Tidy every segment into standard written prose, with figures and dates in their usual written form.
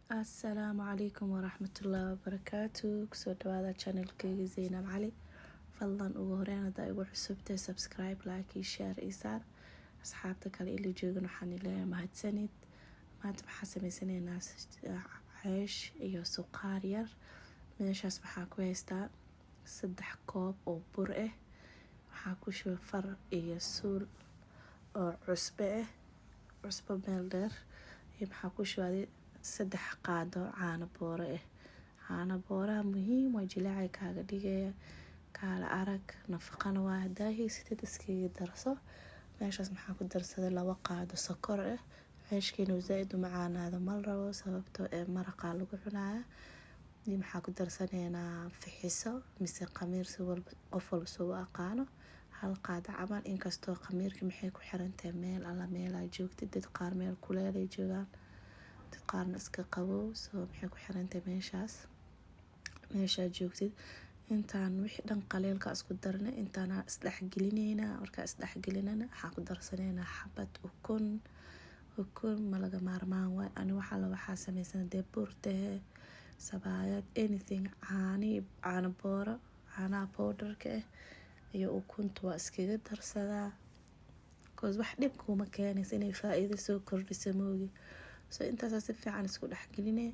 Asalaamu calaykum waraxmatullaahi wabarakaatu. Kusoo dhawaada channelkayga Zaynab Cali. Fadlan, ugu horeyn, haddaa igu cusubtahay, subscribe, like iyo share iyo saar. Asxaabta kale ila joogan waxaan leeyahay mahadsanid. Maanta waxaan sameysanaynaa ceesh iyo suqaar yar. Meeshaas waxaa ku haystaa 3 koob oo bur ah. Waxaa ku shubay far iyo suul oo cusbo ah, cusbo meel dheer, iyo maxaa ku shubay 3 qaado caano booro ah. Caano booraha muhiim waa, jilaacay kaaga dhigaya, kaala arag, nafaqana waa. Hadaa haysatid, iskaga darso. Meeshaas maxaa ku darsaday 2 qaado sokor ah. Ceeshka inuu zaaid u macaanaado mal rabo, sababtoo ee maraqaa lagu cunaya. Iyo maxaa ku darsaneynaa fixiso mise khamiir, si walba qof walba soo u aqaano, 1 qaado camal. Inkastoo khamiirka maxay ku xirantahay meel alla meelaa joogtid. Dad qaar meel kuleelay joogaan, dad qaarna iska qabow. Soo maxay ku xirantahay meeshaas meeshaa joogtid. Intaan wixii dhan qaleelka isku darnay, intaana isdhexgelineynaa. Markaa isdhexgelinana, waxaa ku darsaneynaa xabad ukun. Ukun ma laga maarmaan waay. Ani waxaa la waxaa sameysan dee bur tahe, sabaayad, anything, caani, caano booro, caanaha powderka ah iyo ukunta waa iskaga darsadaa, cause wax dhib kuuma keenaysa, inay faa-iido soo kordhisa moogi. So intaasaa si fiican isku dhexgeline.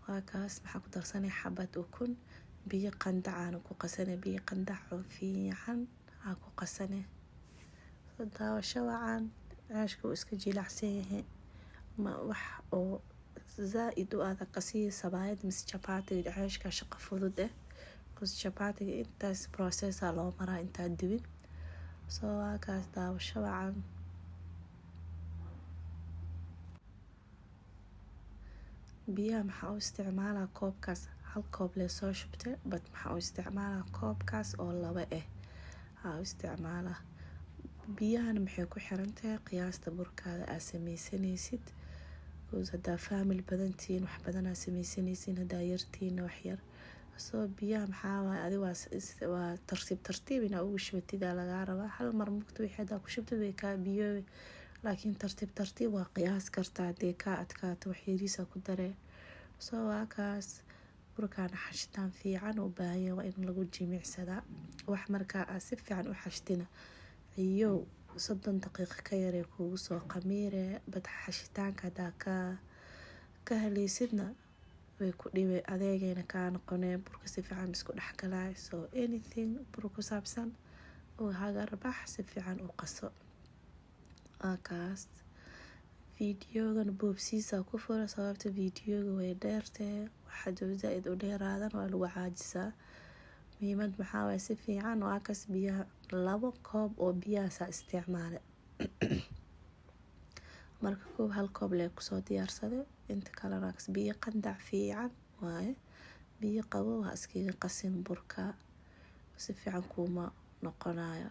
Waa kaas. Maxaa ku darsanay xabad ukun, biyo qandacaana ku qasane, biyo qandac oo fiican aa ku qasane. So daawasho wacan. Ceeshka uu iska jilacsan yahay, ma wax oo zaa-id u adag qasiya sabaayad mise jabaatiga. Ceeshka shaqo fudud eh, cause jabaatiga intaas processa loo maraa intaa dubin. So waa kaas, daawasho wacan. Biyaha maxaa u isticmaalaa koobkaas? Hal koob lee soo shubtay, but maxaa u isticmaalaa koobkaas oo laba ah aa u isticmaalaa. Biyahana maxay ku xiran tahay qiyaasta burkaada aad sameysanaysid, because haddaa family badan tihiin, wax badan aa sameysanaysiin, haddaa yartihiinna, wax yar. So biyaha maxaa waaye, adi waa tartiib tartiib inaa ugu shubatid aa lagaa rabaa. Hal mar mugta wixii haddaa ku shubtid, way kaa biyoobi, laakiin tartiib tartiib waa qiyaas kartaa. Haddii kaa adkaato, wax yariisa ku daree. So waa kaas. Burkaana xashitaan fiican u baahan yahay, waa in lagu jimicsadaa. Wax markaa aad si fiican u xashtina, ciyow 30 daqiiqo ka yaree kugu soo qamiire. But xashitaanka haddaa ka haleysidna, way ku dhibe, adeegayna kaa noqonee, burka si fiican isku dhexgalay. So anything bur ku saabsan oo hagarbax, si fiican u qaso. Waa kaas. Fiidiyogan boobsiisa ku fura, sababta fiidiyoga way dheertee. Waxaa zaa-id u dheeraadan waa lagu caajisaa. Muhiimad maxaa waaye, si fiican. Waa kaas, biyaha 2 koob oo biyahaasaa isticmaale. Marka koob, hal koob lee kusoo diyaarsaday, inta kalena biyo qandac fiican waaye. Biyo qabow ha iskaga qasin burka, si fiican kuuma noqonayo.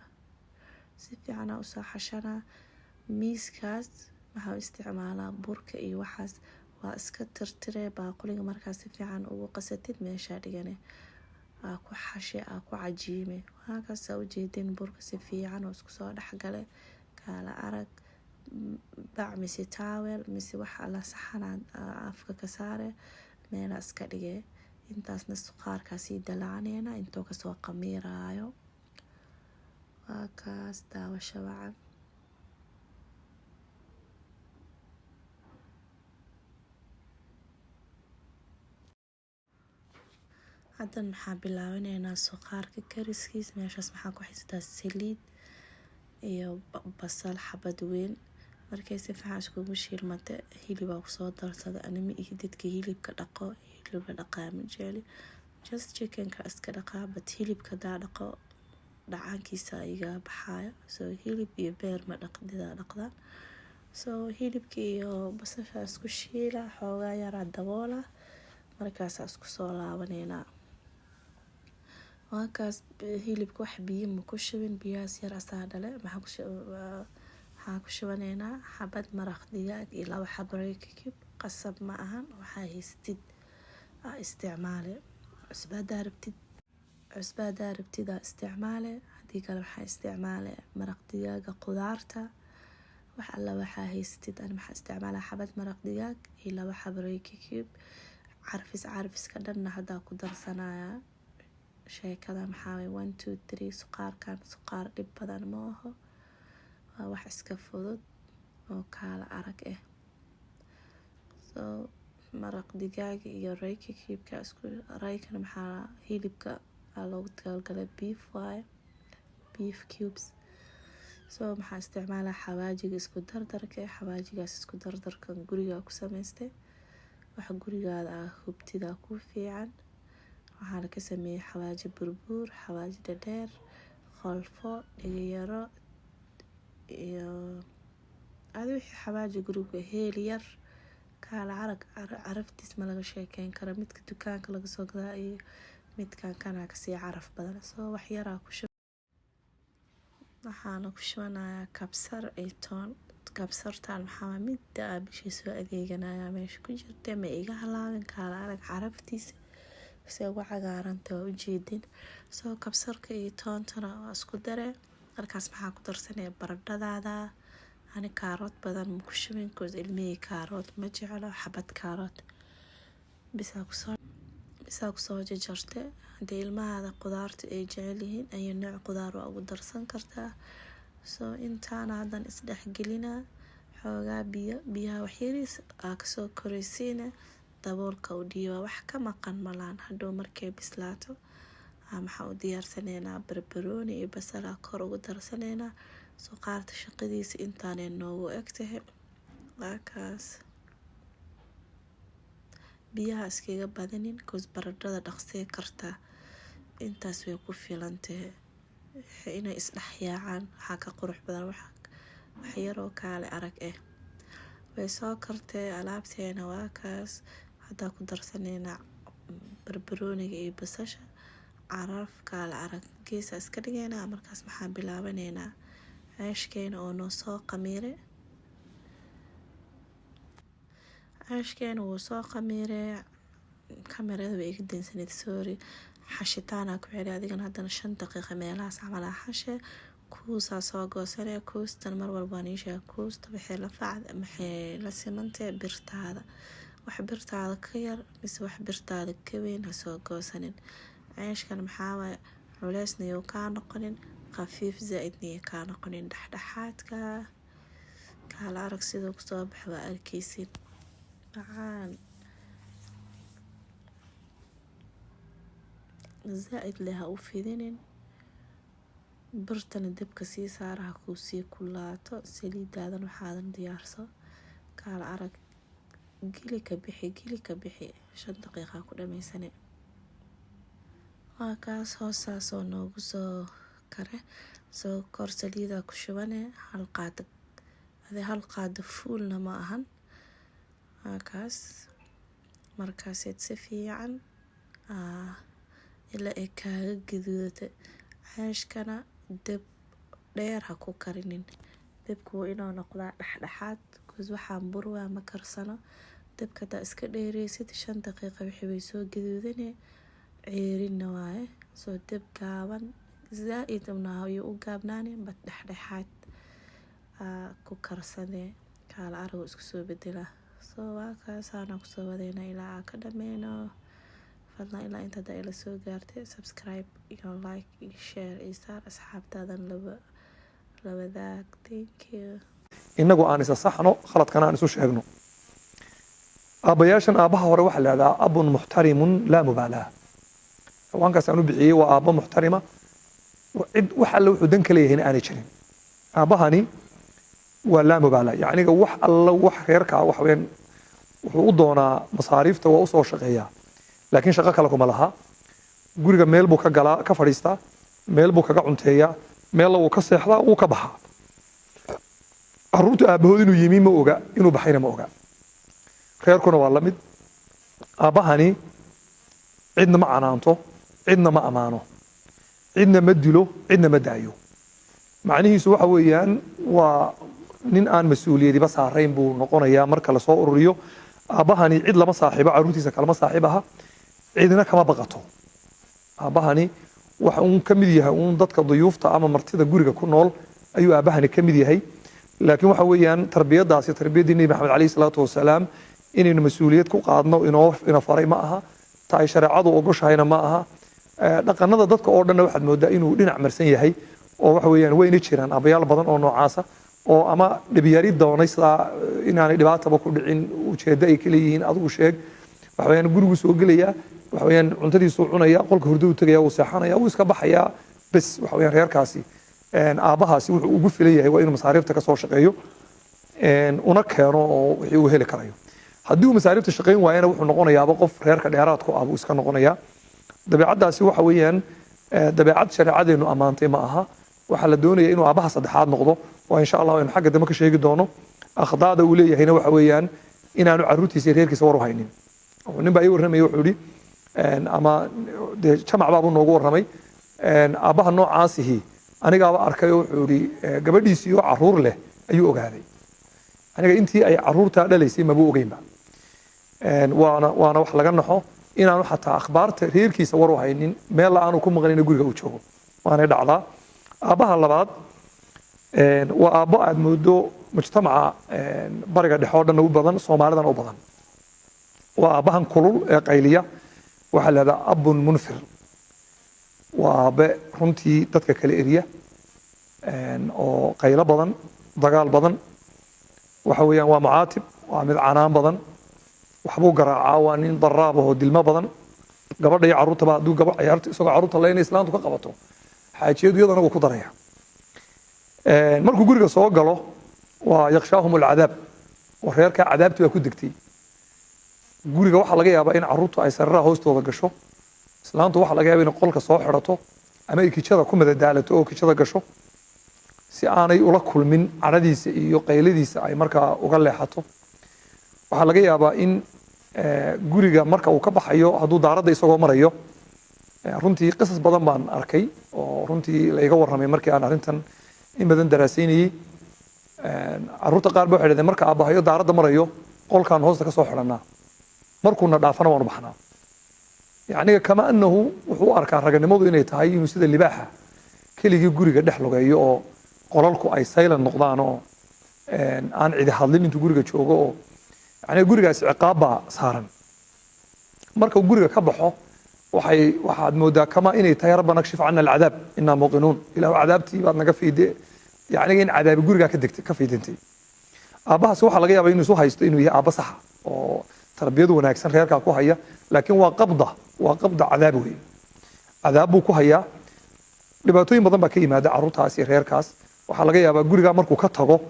Si fiicanaa usoo xashanaa. Miiskaas waxaa u isticmaalaa burka iyo waxaas waa iska tirtire. Baaquliga markaa si fiican ugu qasatid, meeshaa dhigane, aa ku xashe, aa ku cajiime. Waakaasaa ujeedin, burka si fiican oo isku soo dhexgale, kaala arag. Bac mise towel mise wax alla saxanaad afka ka saare, meelaa iska dhige. Intaasna suqaarkaa sii dalacaneyna intuu kasoo qamiiraayo. Waa kaas, daawasho wacan. Haddan maxaa bilaabaneynaa suqaarka kariskiis. Meeshaas maxaa ku haysataa saliid iyo basal xabad weyn. Markay si fiican iskugu shiilmata, hilibaa kusoo darsada. Anima iyo dadka hilibka dhaqo, hilibka dhaqaa ma jecli, just chickenka iska dhaqaa. But hilibka hadaa dhaqo, dhacaankiisa iga baxaayo. So hilib iyo beer ma dhaqdidaa dhaqdaan. So hilibka iyo basasha isku shiila, xoogaa yaraa daboola, markaasaa isku soo laabaneynaa. Waakaas, hilibka wax biyo ma ku shubin, biyahaas yar asaa dhale. Waxaa ku shubaneynaa xabad maraq digaag iyo 2 xabo Royco cube. Qasab ma ahan, waxaa haystid aa isticmaale. Cusbo hadaa rabtid, cusbo hadaa rabtid aa isticmaale, haddii kale waxaa isticmaale maraq digaaga qudaarta. Wax alla waxaa haysatid. Ani maxaa isticmaalaa? Xabad maraq digaag iyo 2 xabo Royco cube, carfis. Carfiska dhanna haddaa ku darsanayaa. Sheekada maxaa waye? One, two, three. Suqaarkan suqaar dhib badan ma aho, waa wax iska fudud oo kaala arag ah. So maraq digaag iyo Royco cube-ka isku Royco-na maxaa hilibka aa loogu talagalay, beef waaye, beef cubes. So maxaa isticmaalaa? Xawaajiga isku dardarka. Xawaajigaas isku dardarkan guriga ku samaystay. Waxa gurigaada ah hubtida ku fiican. Waxaana ka sameeyey xawaaji burbuur, xawaaji dhadheer, qolfo, dhigayaro iyo adi wixii xawaaji guriga, heel yar. Kaala arag, caraftiis ma laga sheekeyn karo. Midka dukaanka laga soo gadaa iyo midkan kanaa kasii caraf badan. So wax yaraa ku shub. Waxaana ku shubanayaa kabsar iyo toon. Kabsartan maxaa midda aa bishii soo adeeganaya meesha ku jirta, ma iga halaabin. Kaala arag caraftiisa se ugu cagaaranta, waa ujeedin. Soo kabsarka iyo toontana waa isku dare. Markaas maxaa ku darsanaya? Baradhadaada. Ani kaarood badan ma ku shubin, cause ilmihii kaarood ma jeclo. Xabad kaarood bisaa kusoo jajarte. Haddii ilmahaada qudaarta ay jecel yihiin, ayo nooc qudaar waa ugu darsan kartaa. So intaana haddan isdhexgelina. Xoogaa biyo, biyaha waxyariis aa kasoo koreysiina. Daboolka u dhiiba, wax ka maqan malaan. Hadhow markay bislaato maxaa u diyaarsaneynaa? Barbarooni iyo basalaa kor ugu darsaneynaa. Suqaarta shaqadiisa intaanay noogu eg tahay. Waa kaas. Biyaha iskaga badinin, cause baradhada dhaqsee kartaa, intaas way ku filan tahay. Inay isdhex yaacaan waxaa ka qurux badan wax yaroo kaale arag ah. Way soo kartee alaabteena, waa kaas. Haddaa ku darsaneynaa barbarooniga iyo basasha, caraf kaale arag. Geesa iska dhigeynaa. Markaas maxaa bilaabaneynaa? Ceeshkeena oo noo soo qamiire. Ceeshkeena wuu soo qamiire. Kamerada way iga dansaneyd, sorry. Xashitaanaa ku celi adigana. Haddana 5 daqiiqa meelahaas camal aa xashe. Kuusaa soo goosanaya. Kuustan mar walba waan ii sheega, kuusta waxay la facd, maxay la simantay birtaada. Wax birtaada ka yar mise wax birtaada ka weyn ha soo goosanin. Ceeshkan maxaa waaye? Culeysna yuu kaa noqonin, khafiif zaa-idna yuu kaa noqonin, dhexdhexaadka. Kaala arag siduu kusoo baxa, waa arkeysin, macaan zaa-id leh. Ha u fidinin. Birtana dabka sii saara, ha kuu sii kulaato. Saliidaadan waxaadan diyaarso. Kaala arag, geli ka bixi, geli ka bixi, 5 daqiiqa ku dhameysane. Waa kaas, hoosaasoo noogu soo kare. Soo kor saliidaa ku shubane, hal qaado ade, hal qaado fuulna ma ahan. Waa kaas. Markaaseed si fiican ilaa ay kaaga gaduudata. Ceeshkana dab dheer ha ku karinin. Dabka waa inuu noqdaa dhexdhexaad, cause waxaan bur waa, ma karsano. Dabka hadaa iska dheereysid, 5 daqiiqa wixii way soo gaduudane, ceerinna waaye. Soo dab gaaban, zaa-id ayuu u gaabnaanin, but dhexdhexaad aa ku karsadee. Kaala arago, isku soo bedela. So waa kaasaana kusoo wadeyna ilaa aa ka dhameyno. Fadlan ilaa inta hadaa ila soo gaartay, subscribe iyo like iyo share iyo saar, asxaabtaadan la wadaag. Thank you. Innagu aan isa saxno, khaladkana aan isu sheegno. Aabbayaashan, aabbaha hore waxaa la ihahdaa أب محترم لا مبالاة. Ciwaankaas aan u bixiyey waa aabbo muxtarima, cid wax alle wuxuu dan ka leeyahayna aanay jirin. Aabbahani waa لا مبالاة, yacniga wax alla wax reerka waxa weeyaan wuxuu u doonaa masaariifta, waa usoo shaqeeyaa, laakiin shaqo kale kuma laha. Guriga meel buu ka galaa, ka fadhiistaa, meel buu kaga cunteeyaa, meelna wuu ka seexdaa, wuu ka baxaa. Carruurtu aabbahood inuu yimi ma oga, inuu baxayna ma oga. Reerkuna waa la mid. Aabbahani cidna ma canaanto, cidna ma ammaano, cidna ma dilo, cidna ma daayo. Macnihiisu waxa weeyaan waa nin aan mas-uuliyadiba saarayn buu noqonayaa marka lasoo ururiyo. Aabbahani cid lama saaxiibo, carruurtiisa kalama saaxiib aha, cidna kama baqato. Aabbahani waxa uun ka mid yahay uun dadka duyuufta ama martida guriga ku nool ayuu aabbahani ka mid yahay. Laakiin waxa weeyaan tarbiyadaasi tarbiyaddii Nebi Maxamed calayhi salaatu wasalaam inaynu mas-uuliyad ku qaadno inoo ina faray ma aha, ta ay shareecadu ogoshahayna ma aha. Dhaqanada dadka oo dhanna waxaad moodaa inuu dhinac marsan yahay, oo waxa weeyaan wayna jiraan aabbayaal badan oo noocaasa oo ama dhibyari doonay sidaa inaanay dhibaataba ku dhicin, ujeeddo ay ka leeyihiin. Adigu sheeg, waxa weeyaan gurigu soo gelayaa, waxa weeyaan cuntadiisuu cunaya, qolka hurdadu tegaya, wuu seexanaya, wuu iska baxayaa bes. Waxa weeyaan reerkaasi aabbahaasi wuxuu ugu filan yahay waa inuu masaariifta ka soo shaqeeyo una keeno oo wixii uu heli karayo. Haddii uu masaariifta shaqayn waayana, wuxuu noqonayaaba qof reerka dheeraadku ah buu iska noqonayaa. Dabeecaddaasi waxa weeyaan dabeecad shareecadeenu ammaantay ma aha. Waxaa la doonaya inuu aabbaha saddexaad noqdo, oo insha Allah aynu xagga dambe ka sheegi doono. Akhdaada uu leeyahayna waxa weeyaan inaanu carruurtiisa iyo reerkiisa war u haynin. Nin baa ii warramaya, wuxuu yidhi, ama dee jamac baabuu noogu warramay, aabbaha noocaasihi anigaaba arkay oo wuxuu yidhi gabadhiisii oo carruur leh ayuu ogaaday, aniga intii ay carruurtaa dhalaysay mabuu ogeynba. Waana wax laga naxo inaanu xataa akhbaarta reerkiisa war u haynin, meel aanu ku maqlin guriga uu joogo, waanay dhacdaa. Aabbaha labaad waa aabbo aad moodo mujtamaca Bariga Dhexe oo dhanna u badan, Soomaalidana u badan. Waa aabbahan kulul ee qayliya, waxaa la yidhahdaa abun munfir. Waa aabe runtii dadka kala eriya oo qaylo badan, dagaal badan. Waxa weeyaan waa mucaatib, waa mid canaan badan, waxbuu garaacaa, waa nin daraab oo dilmo badan gabadha iyo carruurtaba. Hadduu gaba ciyaarta isagoo carruurta leynay islaantu ka qabato, xaajiyadu iyadana wuu ku daraya. Markuu guriga soo galo waa yakshaahum alcadaab, oo reerkaa cadaabtii baa ku degtay. Guriga waxaa laga yaabaa in carruurtu ay sariiraha hoostooda gasho, islaantu waxaa laga yaabaa inay qolka soo xidhato ama ay kijada ku madadaalato oo kijada gasho si aanay ula kulmin cadhadiisa iyo qayladiisa, ay markaa uga leexato. Waxaa laga yaabaa in guriga marka uu ka baxayo, hadduu daaradda isagoo marayo, runtii qisas badan baan arkay oo runtii la iga warramay markii aan arrintan in badan daraasaynayey. Carruurta qaar ba waxay dhahdeen, marka aabbahayo daaradda marayo qolkaan hoosta ka soo xidhannaa, markuuna dhaafana waanu baxnaa. Yacniga kama annahu wuxuu u arkaa raganimadu inay tahay inuu sida libaaxa keligii guriga dhex lugeeyo, oo qolalku ay silent noqdaan, oo aan cidi hadlin intuu guriga joogo, oo yacni gurigaasi ciqaab baa saaran. Marka uu guriga ka baxo, waxaad moodaa kama inay tahay rabbana kshif cana alcadaab inaa muuqinuun, ilaahu cadaabtii baad naga fiide, yacniga in cadaabi gurigaa ka degtay, ka fiidintay. Aabbahaasi waxaa laga yaabaa inuu isu haysto inuu yahay aabba saxa oo tarbiyad wanaagsan reerkaa ku haya, laakiin waa qabda cadaab weeye, cadaab buu ku hayaa. Dhibaatooyin badan baa ka yimaada carruurtaas iyo reerkaas. Waxaa laga yaabaa gurigaa markuu ka tago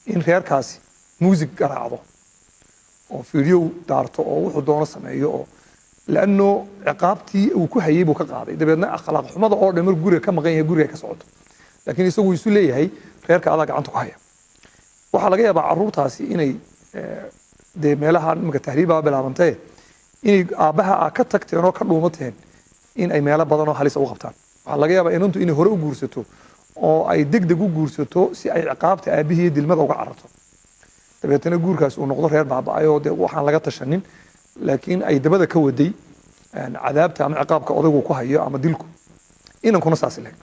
in reerkaasi muusig garaacdo oo fiidyow daarto oo wuxuu doono sameeyo, oo lanno ciqaabtii uu ku hayay buu ka qaaday. Dabeedna akhlaaq xumada oo dhan markuu guriga ka maqan yahay guriga ka socoto, laakiin isagu isu leeyahay reerka adaa gacanta ku haya. Waxaa laga yaabaa carruurtaasi inay dee meelaha iminka tahriibaa bilaabantee, inay aabbaha aa ka tagteen oo ka dhuumateen, in ay meelo badan oo halisa u qabtaan. Waxaa laga yaabaa inantu inay hore u guursato oo ay deg deg u guursato si ay ciqaabta aabbihii iyo dilmada uga cararto. Dabeetana guurkaas uu noqdo reer baaba'ay oo dee waxaan laga tashanin, laakiin ay dabada ka waday cadaabta ama ciqaabka odaygu ku hayo ama dilku. Inankuna saas leeg,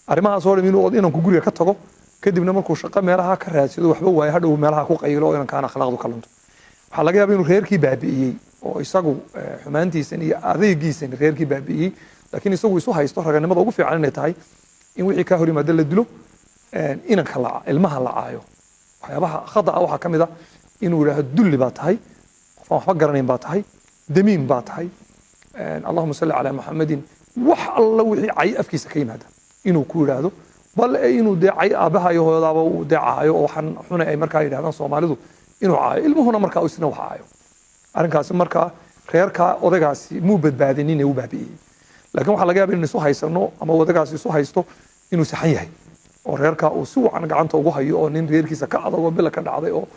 arrimahaas oo dhan inuu inanku guriga ka tago, kadibna markuu shaqo meelaha ka raadsado waxba waayo, hadhow meelaha ku qaylo oo inankaana akhlaaqdu ka lunto. Waxaa laga yaabaa inuu reerkii baabi'iyey oo isagu xumaantiisan iyo adeegiisan reerkii baabi'iyey, laakiin isagu isu haysto raganimada ugu fiican inay tahay in wixii kaa hor yimaada la dilo, inanka la ilmaha la caayo. Waxyaabaha khada'a waxaa ka mid ah inuu yidhaahdo dulli baa tahay, qof aan waxba garanayn baa tahay, damiin baa tahay, allahuma salli calaa Muxamadin, wax alla wixii cay afkiisa ka yimaada inuu ku yidhaahdo, bal inuu dee cay aabbaha iyo hooyadaaba uu dee caayo, oo waxaan xunay ay markaa yidhahdaan Soomaalidu inuu caayo, ilmuhuna markaa isna wax caayo. Arrinkaasi markaa reerkaa odaygaasi muu badbaadinin ee uu baabi'iyey. Laakiin waxaa laga yaaba in isu haysano ama odaygaasi isu haysto inuu saxan yahay oo reerkaa uu si wacan gacanta ugu hayo, oo nin reerkiisa ka adag oo bila ka dhacday, oo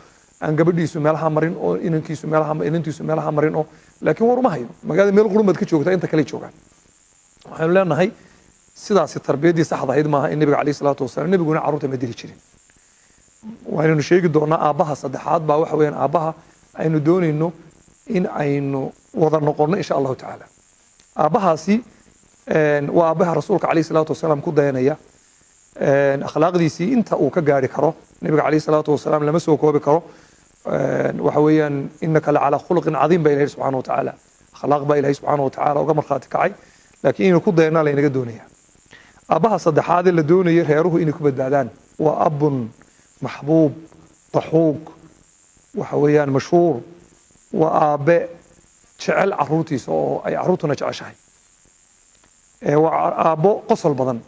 aan gabadhiisu meelaha marin oo inankiisu meelaha, inantiisu meelaha marin, oo laakiin war uma hayo. Magaalada meel qurun baad ka joogtaa, inta kale joogaan. Waxaynu leenahay sidaasi tarbiyaddii saxda ahayd maaha in Nebiga calayhi salaatu wasalaam, nebiguna carruurta ma dili jirin. Waynanu sheegi doonaa aabbaha saddexaad baa waxa weeyaan aabbaha aynu doonayno in aynu wada noqonno insha Allahu tacaala. Aabbahaasi waa aabbaha Rasuulka calayhi salaatu wasalaam ku dayanaya akhlaaqdiisii inta uu ka gaari karo. Nabiga calayhi salaatu wasalaam lama soo koobi karo. Waxa weeyaan innaka la calaa khuluqin cadiim baa Ilahi subxaana wa tacaala, akhlaaq baa Ilahi subxaana wa tacaala uga markhaati kacay, laakiin inaynu ku dayanaa laynaga doonaya. Aabbaha saddexaad ee la doonayay reeruhu inay ku badbaadaan waa abun maxbuub daxuug, waxa weeyaan mashhuur, waa aabe jecel caruurtiisa oo ay caruurtuna jeceshahay. Waa aabbo qosol badan,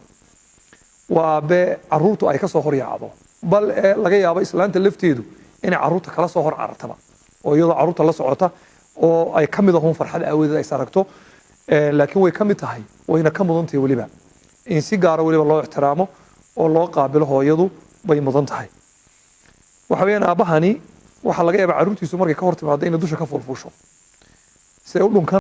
waa aabe caruurtu ay ka soo hor yaacdo, bal ee laga yaabo islaanta lafteedu inay caruurta kala soo hor carartaba oo iyadoo caruurta la socota oo ay ka mid ahun farxad aawadeed ay saragto. Laakiin way ka mid tahay, wayna ka mudan tahay weliba in si gaara weliba loo ixtiraamo oo loo qaabilo, hooyadu bay mudan tahay. Waxa weeyaan aabbahani waxaa laga yaabaa carruurtiisu markay ka hor timaado inay dusha ka fuulfuusho si ay u dhunkan.